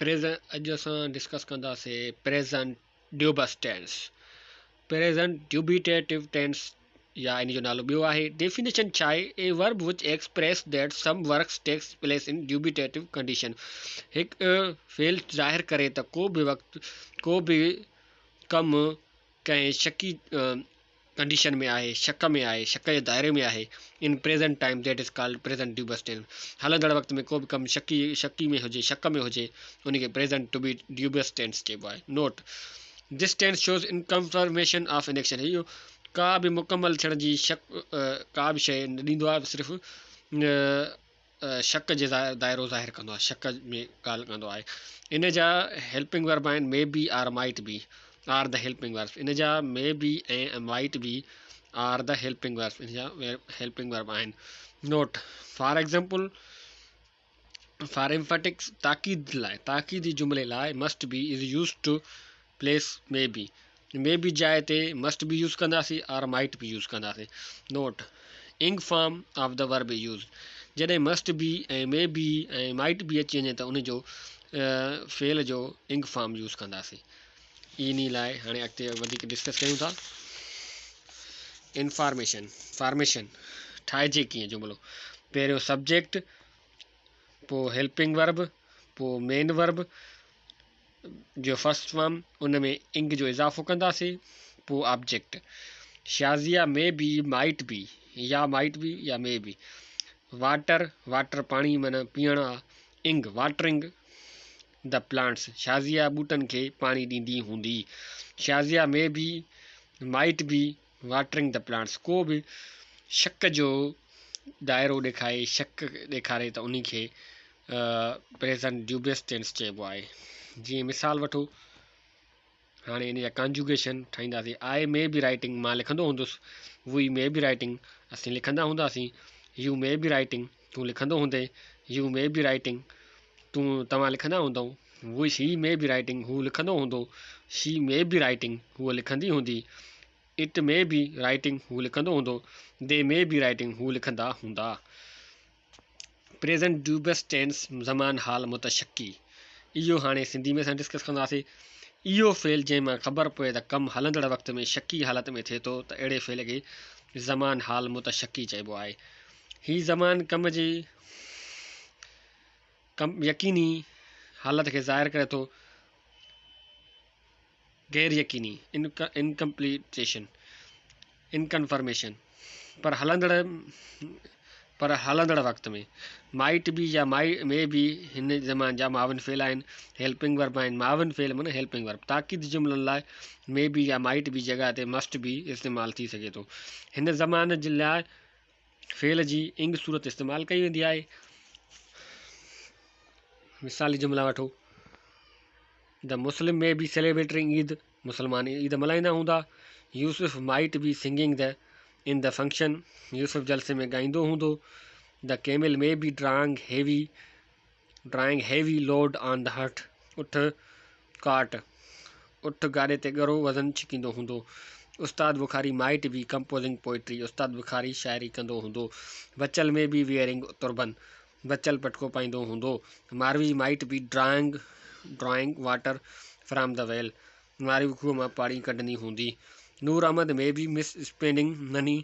Present اڄ اسان discuss ڪنداسين present dubious tense. Present dubitative tense يا ان جو نالو ٻيو آهي. ڊيفينيشن ڇا آهي؟ A verb which express that some works takes place in dubitative condition. هڪ فعل ظاهر ڪري ته ڪو به وقت ڪو به ڪم ڪنهن شڪي ڪنڊيشن ۾ آهي، شڪ ۾ آهي، شڪ جي دائري ۾ آهي، in present time that is called present dubious tense. هلندڙ وقت ۾ ڪو به ڪم شڪي شڪي ۾ هجي، شڪ ۾ هجي، ان کي پريزنٽ ڊيوبس ٽينس چئبو آهي. Note, this tense shows inconfirmation of an action. اهو ڪا به مڪمل ٿيڻ جي شڪ ڪا به شيء نه ڏيندو آهي، صرف شڪ جي دائرو ظاهر ڪندو آهي، شڪ ۾ ڳالهه ڪندو آهي. ان جا هيلپنگ ورب آهن may be or might be are the helping verbs. ان جا may be ۽ might be are the helping verbs ان جا هيلپنگ ورب آهن. Note, for example for emphatics تاڪيد لاء، تاڪيدي جملي لاء must be is use to place may be. May be جاء تي must be use ڪنداسين آر مائٽ بي يوز ڪنداسين. Note, ing form of the verb is used. جڏهن must be ۽ may be ۽ might be اچي وڃي ته ان جو فعل جو انگ فارم يوز ڪنداسين. انهي لاء هاڻي اڳتي وڌيڪ ڊسڪس ڪيون ٿا. انفارميشن، فارميشن ٺاهجي ڪيئن جملو. پهريون سبجيڪٽ، پوء هيلپنگ ورب، پوء مين ورب جو فرسٽ فارم، ان ۾ انگ جو اضافو ڪنداسين، پوء object. Shazia may be, might be, يا مائٽ بي يا مي بي. واٽر، واٽر پاڻي معنيٰ پيئڻ آ، انگ، واٽرنگ the plants, Shazia ٻوٽن کي پاڻي ڏيندي هوندي. Shazia may be, might be watering the plants. ڪو به شڪ جو دائرو ڏيکاري، شڪ ڏيکاري ته انهي کي پريزنٽ ڊيوبيس ٽينس چئبو آهي. جيئن مثال وٺو، هاڻي ان جا ڪانجوگيشن ٺاهينداسين. آء مي بي رائٽنگ، مان لکندو هوندس. وي مي بي رائٽنگ، اسين لکندا هونداسين. يو مي بي رائٽنگ، تون لکندو هوندين. يو مي بي رائٽنگ، تون توهان لکندا هوندؤ. وي شي مي بي رائٽنگ، هو لکندو هوندو. شي مي بي رائٽنگ، هوء لکندي هوندي. It may be writing, هو لکندو هوندو. The may be writing, هو لکندا هوندا. پريزنٽ ڊيوبس ٽينس زمان حال متشڪي. اهو هاڻي سنڌي ۾ اسان ڊسڪس ڪنداسين. اهو فعل جنهن مان خبر پوي ته ڪم هلندڙ وقت ۾ شڪي حالت ۾ ٿئي ٿو ته اهڙي فعل کي زمان حال متشڪي چئبو آهي. هي زمان ڪم جي ڪم يقيني حالت کي ظاهر ڪري ٿو. غير يقيني، انڪمپليٽيشن، انڪنفرميشن، پر هلندڙ پر هلندڙ وقت ۾. مائٽ بي يا مي بي هن زمان جا معاون فعل آهن، هيلپنگ ورب آهن. معاون فعل معنيٰ هيلپنگ ورب. تاڪيد جملن لاء مي بي يا مائٽ بي جڳهه تي مسٽ بي استعمال ٿي سگهي ٿو. هن زمان جي لاء فعل جي انگ صورت استعمال ڪئي ويندي آهي. مثالي جملا وٺو. The Muslim may be celebrating Eid, مسلمان عيد ملهائيندا هوندا. Yousuf might be singing the in the function, Yousuf جلسي ۾ ڳائيندو هوندو. The camel may be drawing heavy drawing heavy load on the hurt, اٺ ڪارٽ اٺ گاڏي تي ڳرو وزن ڇڪيندو هوندو. Ustad Bukhari might be composing poetry, Ustad Bukhari شاعري ڪندو هوندو. Bachal may be wearing turban, Bachal پٽڪو پائيندو هوندو. Marvi might be drawing drawing water from the well, Marvi کوهه مان پاڻي ڪڍندي هوندي. Noor Ahmed may be mis spending money,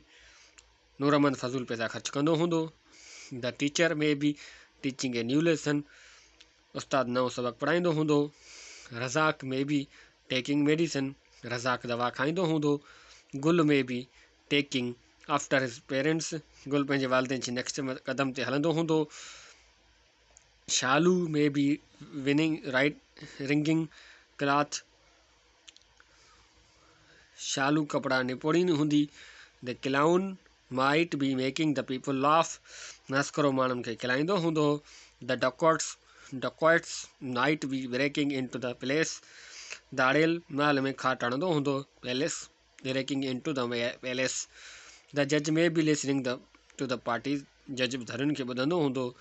Noor Ahmed فضول پئسا خرچ ڪندو هوندو. The teacher may be teaching a new lesson, استاد نئون سبق پڙهائيندو هوندو. Razzaq may be taking medicine, Razzaq دوا کائيندو هوندو. Gul may be taking after his parents, Gul پنهنجي والدين جي نقش قدم تي هلندو هوندو. Shalu may be winning right wringing cloth, Shalu ڪپڙا نپوڙيندي هوندي. The clown might be making the people laugh, مسخرو ماڻهن کي کلائيندو هوندو. The dacoits might be breaking into the palace, ڌاڙيل محل ۾ کاٽ هڻندو هوندو. Palace breaking into the palace. The جج may be listening the to the parties, جج ڌرين کي ٻڌندو هوندو.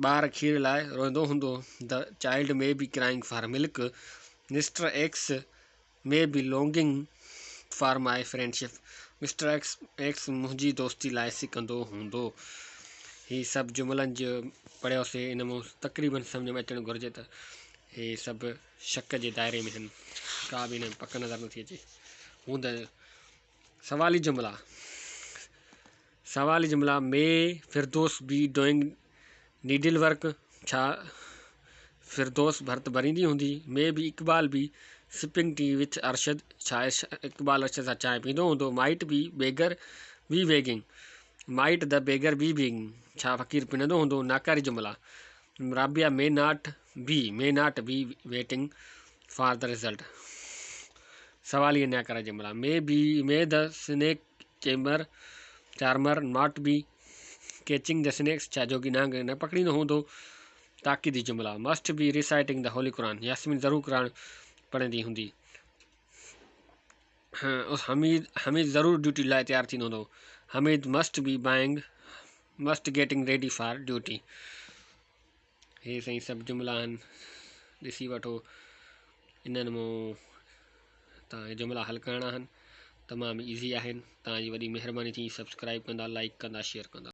ٻار کير لاء روئندو هوندو. The child may be crying for milk. Mister X may be longing for my friendship, mister X X منهنجي دوستي لاء سڪندو هوندو. هي سڀ جملن جو پڙهيوسي ان مان تقريبن سمجهه ۾ اچڻ گهرجي ته هي سڀ شڪ جي دائري ۾ آهن ڪا به هن ۾ پڪ نظر نٿي اچي. هوند سوالي جملا سوالي جملا may Firdous be doing needle work ڇا فردوس ڀرت ڀريندي هوندي may be Iqbal be sipping tea with Arshad ڇا اقبال ارشد سان چانهه پيئندو هوندو might be beggar be begging might the beggar be begging ڇا فقير پنندو هوندو ناڪاري جملا Rabia may not be may not be waiting for the result سوالي ناڪاري جملا may be may the snake chamber charmer not be catching the snakes ڇا جوڳي نانگ نه پڪڙيندو هوندو تاڪيدي جملا must be reciting the holy Quran Yasmin ضرور قرآن پڙهندي هوندي حميد حميد ضرور ڊيوٽي لاء تيار ٿيندو هوندو Hamid must be buying must getting ready for duty هي سائين سڀ جملا آهن ڏسي وٺو انهن مون تان جملا حل ڪرڻا آهن تمام ايزي آهن تان جي وڏي مهرباني ٿي سبسڪرائب ڪندا لائڪ ڪندا شيئر ڪندا.